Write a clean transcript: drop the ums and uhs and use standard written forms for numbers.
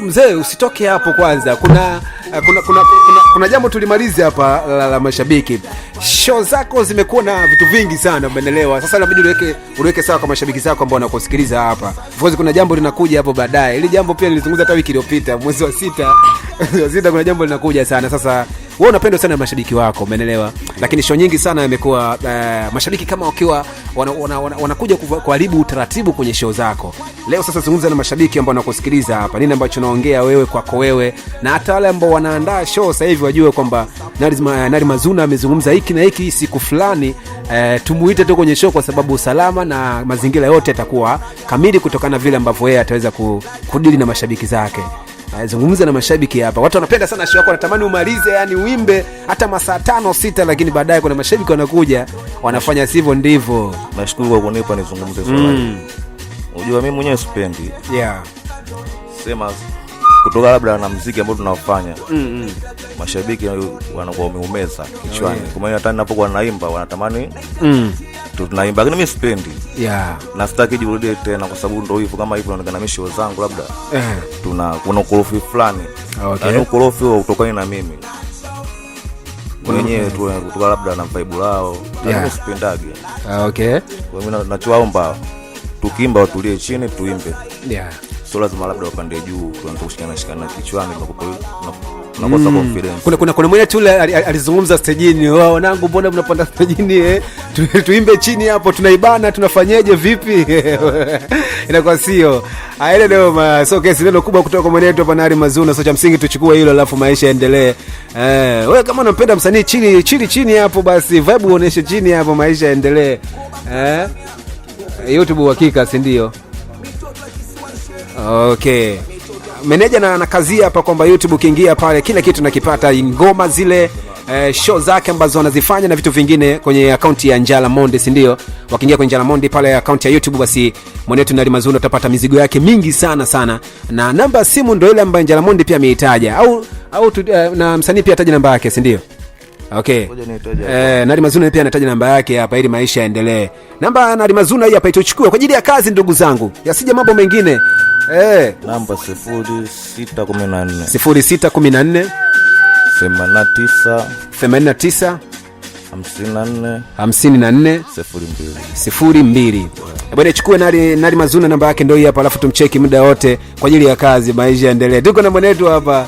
Mzee usitoke hapo kwanza. Kuna jambo tulimalize hapa la mashabiki. Show zako zimekuwa na vitu vingi sana, umeelewa? Sasa inabidi uliweke sawa kwa mashabiki zako ambao wanakusikiliza hapa. Of course kuna jambo linakuja hapo baadaye. Hili jambo pia nilizungumza hata wiki iliyopita mwezi wa sita. Mwezi wa sita kuna jambo linakuja sana. Sasa wewe unapendwa sana na mashabiki wako, umeelewa? Lakini show nyingi sana imekuwa mashabiki kama wakiwa wanakuja kuharibu utaratibu kwenye show zako. Leo sasa zungumza na mashabiki ambao wanakusikiliza hapa. Nini ambacho unaongea wewe kwako wewe na hata wale ambao wanaandaa show sasa hivi wajue kwamba Nari Mazuna amezungumza hiki na hiki siku fulani, tumuite tu kwenye show kwa sababu usalama na mazingira yote yatakuwa kamili kutokana na vile ambavyo yeye ataweza kudili na mashabiki zake. Zungumza na mashabiki hapa. Watu wanapenda sana show yako, wanatamani umalize, yani uimbe hata masaa 5 6, lakini baadaye kuna mashabiki wanakuja wanafanya sivyo ndivyo. Nashukuru kwa kunipa nizungumze swala hili. Unajua mimi mwenyewe sipendi sema kutoka labda na muziki ambao tunafanya mashabiki wanakuwa wameumeza kichwani. Kwa maana hata ninapokuwa naimba wanatamani tunaimba, lakini mimi sipendi na sitaki jirudie tena, kwa sababu ndio hivyo, kama hivyo naonekana mimi show zangu labda kuna ukorofi fulani. Yaani ukorofi huo utokani na mimi wenyewe tu, kutoka labda na vibe lao, mimi sipendagi. Kwa hiyo mimi nachowaomba, tukiimba watulie chini tuimbe, sio lazima labda wapande juu tuanze kushikana shikana kichwani, tunakosa confidence. Kuna mwenye tu alizungumza stejini, wanangu, mbona mnapanda stejini eh? Tuimbe chini hapo, tunaibana, tunafanyeje vipi? Inakuwa sio aile leo so kesi neno kubwa kutoka kwa mwenetu hapa Nari Mazuna. So cha msingi tuchukue hilo, alafu maisha yaendelee. Wewe kama unampenda msanii chini chini chini hapo, basi vibe uoneshe chini hapo, maisha yaendelee. YouTube uhakika, si ndio? Okay. Meneja na anakazia hapa kwamba YouTube ukiingia pale kila kitu nakipata, ngoma zile, show zake ambazo wanazifanya na vitu vingine kwenye akaunti ya Njala Monde, si ndio? Wakiingia kwenye Njala Monde pale akaunti ya YouTube, basi mwanetu Nari Mazuna utapata mizigo yake mingi sana sana, na namba ya simu ndio ile ambayo Njala Monde pia ameitaja, au na msanii pia ataja namba yake, si ndio? Okay. Ngoja niitaje. Nari Mazuna pia anataja namba yake hapa ili maisha yaendelee. Namba ya Nari Mazuna hii hapa ituchukue kwa ajili ya kazi, ndugu zangu, yasije mambo mengine. Namba 0614 0614 89 89 54 54 02. 02. Bwana ichukue Nari Mazuna namba yake ndio hii hapa, alafu tumcheki muda wote kwa ajili ya kazi, maisha yaendelee. Tuko na mwanetu hapa.